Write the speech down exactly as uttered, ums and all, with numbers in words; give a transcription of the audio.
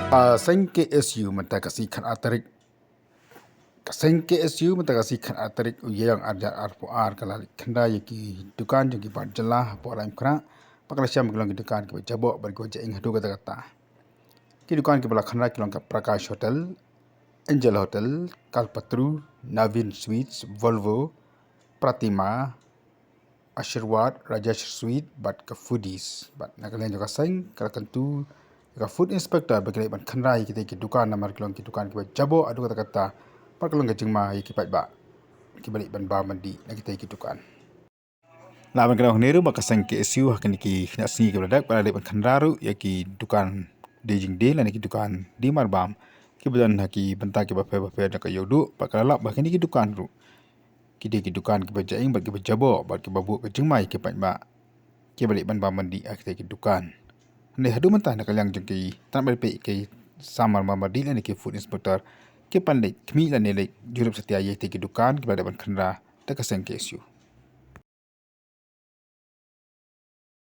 Ka seng K S U mynta ka sngi khatar tarik. Ka seng K S U mynta ka sngi khatar tarik u Ïaïong arhajar arphew ar ka la leit khyndai ïa ki dukan jong ki bar jylla hapoh Raid Mawkhra. Bad ka la shem ki long ki dukan kiba jaboh bad kiba jaing haduh katta katta. Ki dukan kiba la khyndai ki long ka Prakash Hotel, Angel Hotel, Kalpataru, Navin Sweets, Volvo, Pratima, Ashirwad, Rajesh Sweet bad ka Foodies. Bad na ka liang jong ka seng ka la kyntu ïa ka Food Inspector ba kin leit ban khyndai ïa kitei ki dukan namar ki long ki dukan kiba jaboh haduh katta katta. Bad ka long ka jingma ïa ki paidbah kiba leit ban bam ban dih na kitei ki dukan. Lah ban kynmaw hangne ruh ba ka seng K S U ha kine ki khyndiat sngi kiba la dep ka la leit ban khyndai ruh ïa ki dukan die jingdie lane ki dukan die marbam kiba don ha ki bynta kiba pher bapher jong ka Ïewduh. Bad ka la lap ba kine ki dukan ruh ki dei ki dukan kiba jaing bad kiba jaboh bad kiba buh ka jingma ïa ki paidbah kiba leit ban bam ban dih ha kitei ki dukan. Hynrei haduh mynta na ka liang jong ki tnat ba peit ki samla bam ban dih lane ki Food Inspector ki pan leit khmih lane leit jurip satia ïa kitei ki dukan kiba la dep ban khyndai da ka seng K S U.